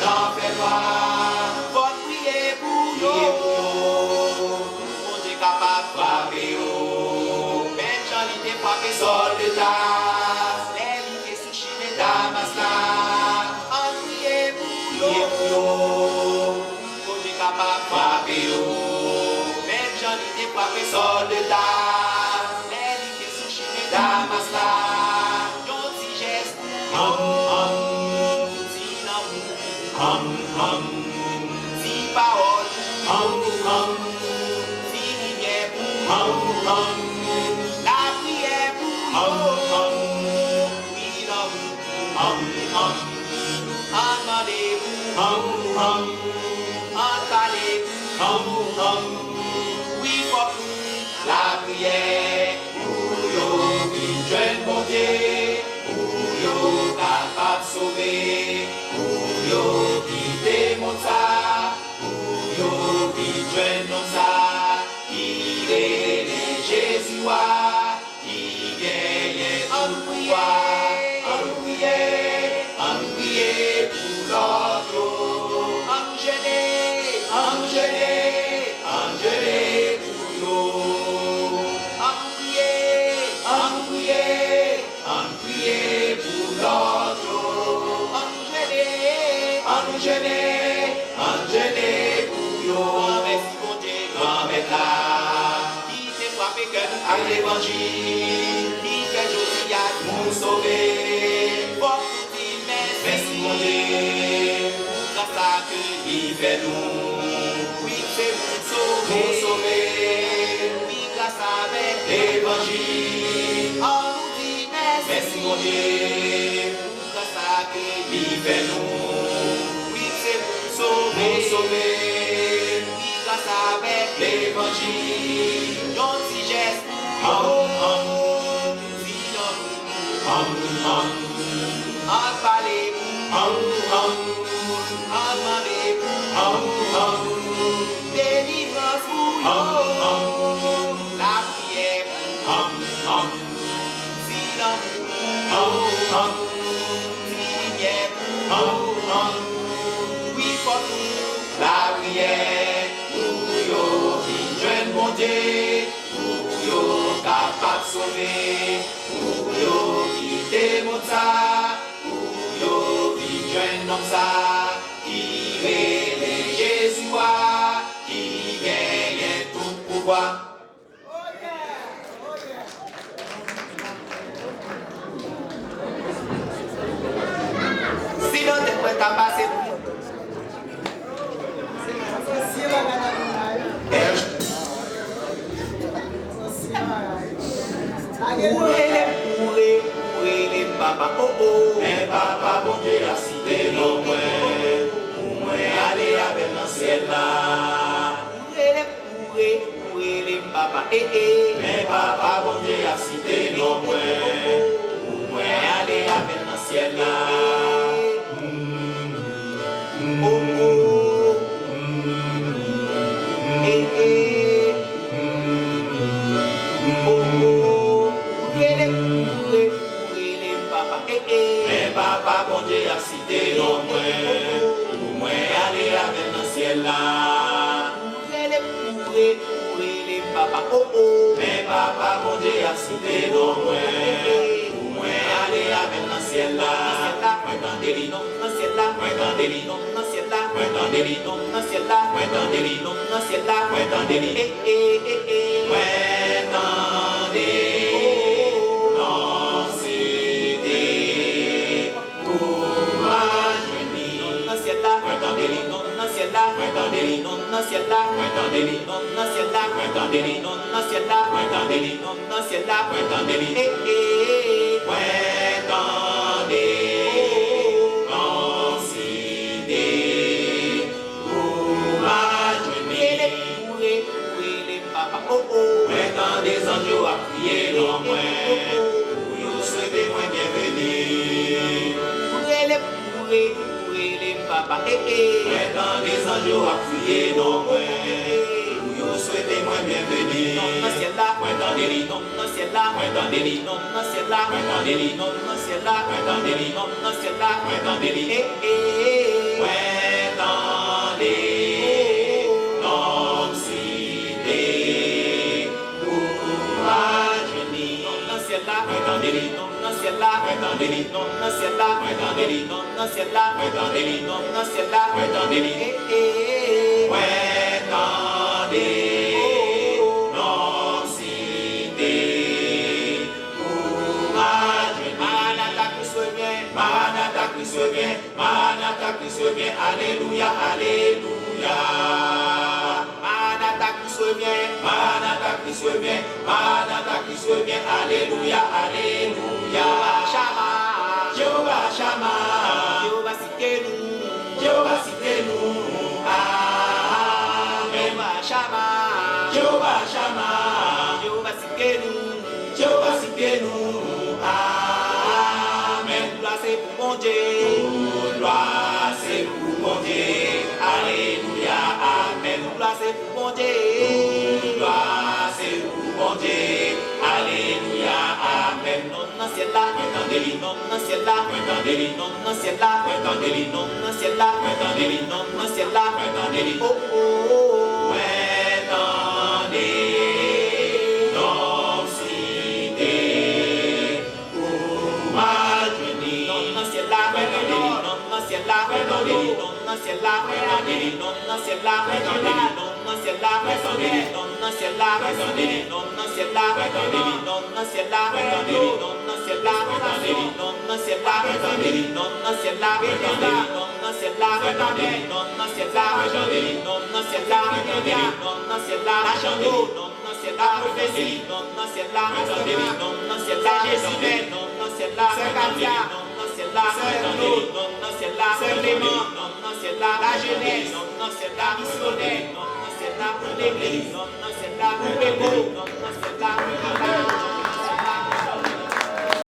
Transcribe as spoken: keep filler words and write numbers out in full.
Nan fènwa, fò n priye pou yo. Pou Bondye kapab frape yo. Menm jan li te frape Sòl de Tas lè li te sou chimen Damas la. Ann priye pou yo. Pou Bondye kapab frape yo. Menm jan li te frape Sòl de Tas lè li te sou chimen Damas la. Yon ti jès pou yo. Ti lanmou. Ti pawòl pou yo. Ti limyè pou yo. Lapriyè pou yo. Wi, lanmou. Ann mande pou yo. Ann pale pou yo. Wi, fòk nou. Lapriyè pou yo vin jwenn Bondye, pou yo kapab sove, pou yo kite mond sa, pou yo vin jwenn nonm sa ki rele Jezi Wa, ki genyen tout pouvwa. Ann priye, ann priye pou lòt yo. Ann jene, ann jene, ann jene pou yo. Ann priye, ann priye, ann priye pou lòt yo. Ann jene, ann jene, ann jene pou yo. Granmèsi Bondye, Granmèt la, ki te frape kè nou ak levanjil, ki fè jodi a moun sove. Fòk nou di mèsi. Mèsi Bondye, pou gras sa ke li fè nou. Wi, se moun sove. Moun sove. Wi, gras avèk levanjil. Ann nou di mèsi. Mèsi Bondye, pou gras sa ke li fè nou. Wi, se moun sove. Moun sove. Wi, gras avèk levanjil. Yon ti jès pou yo. Ti lanmou. Ann pale pou yo. Ann mande pou yo. Delivrans pou yo. Lapriyè pou yo. Ti lanmou pou yo. Ti limyè pou yo. Wi, fòk nou. Lapriyè pou yo vin jwenn Bondye, pou yo kapab sove, pou yo kite mond sa, pou yo vin jwenn nonm sa ki rele Jezi Wa, ki genyen tout pouvwa. Si nou te kwè ta pase pou mwen. Ou rele, ou re, ou rele m papa, oh, oh. Men papa Bondye a site non mwen, pou mwen ale avè l nan syèl la. Ou rele m, ou re, ou rele m papa, eh, eh. Men papa Bondye a site non mwen, pou mwen ale avè l nan syèl la. Oh, oh. Eh, eh. Oh, oh. Ou rele m, ou re, ou rele m papa, eh, eh. Men papa Bondye a site non mwen, pou mwen ale avè l nan syèl la. Ou rele m, ou re, ou rele m papa, oh, oh. Men papa Bondye a site non mwen, pou mwen ale avè l nan syèl la. Mwen tande li non nan syèl la. Mwen tande li non nan syèl la. Mwen tande li non nan syèl la. Mwen tande li non nan syèl la. Mwen tande li. Eh, eh, eh, eh. Mwen tande non site. Kouraj, mwen li non nan syèl la. Mwen tande li non nan syèl la. Mwen tande li non nan syèl la. Mwen tande li non nan syèl la. Mwen tande li non nan syèl la. Mwen tande li non nan syèl la. Mwen tande li. Eh, eh, eh. Mwen tande non site. Kouraj, mwen li. Rele, ou re, ou rele m papa, oh, oh. Mwen tande zanj yo ap kriye non mwen, pou yo swete mwen byenveni. Ou rele m, ou re, ou rele m papa, eh, eh. Mwen tande zanj yo ap kriye non mwen, pou yo swete mwen byenveni. Non nan syèl la. Mwen tande li non nan syèl la. Mwen tande li non nan syèl la. Mwen tande li non nan syèl la. Mwen tande li non nan syèl la. Mwen tande li. Eh, eh, eh. Mwen la, mwen tande li, nonm nan syèl la, mwen tande li, nonm nan syèl la, mwen tande li, nonm nan syèl la, mwen tande li. Eh, eh, eh. Mwen tande nonm site pou m al jwenn li. Maranata, Kris revyen. Maranata, Kris revyen. Maranata, Kris revyen. Alelouya, alelouya. Maranata, Kris revyen. Maranata, Kris revyen. Maranata, Kris revyen. Alelouya, alelouya. Jewova Shama. Jewova Shama. Jewova Tsidkenu. Jewova Tsidkenu. Amèn. Jewova Shama. Jewova Shama. Jewova Tsidkenu. Jewova Tsidkenu. Amèn. Tout glwa se pou Bondye. Tout glwa se pou Bondye. Alelouya. Amèn. Tout glwa se pou Bondye. Tout glwa se pou Bondye. Alelouya. Amèn. Nonm nan syèl la, mwen tande li. Nonm nan syèl la, mwen tande li. Nonm nan syèl la, mwen tande li. Nonm nan syèl la, mwen tande li. Nonm nan syèl la, mwen tande li. Oh, oh, oh. Mwen tande nonm site pou m al jwenn li. Nonm nan syèl la, mwen tande li. Nonm nan syèl la, mwen tande li. Nonm nan syèl la, mwen tande li. Nonm nan syèl la, mwen tande li. Nonm nan syèl la, mwen tande li. Nonm nan syèl la, mwen tande li. Nonm nan syèl la, mwen tande li. Nonm nan syèl la, mwen tande li. Nonm nan syèl la, mwen tande li. Nonm nan syèl la, mwen tande li. Nonm nan syèl la, mwen tande li. Nonm nan syèl la, mwen tande li. Nonm nan syèl la, mwen tande li. Nonm nan syèl la, mwen tande li. Nonm nan syèl la, mwen tande li. Nonm nan syèl la, pwofesi. Nonm nan syèl la, mwen tande li. Nonm nan syèl la, Jezi mèt. Nonm nan syèl la, mwen tande li. Nonm nan syèl la, mwen tande li. Nonm nan syèl la, mwen tande li. Nonm nan syèl la, lajenès. Nonm nan syèl la, misyonè. Nonm nan syèl la, pou legliz. Nonm nan syèl la, pou pepo. Nonm nan syèl la, pou papa.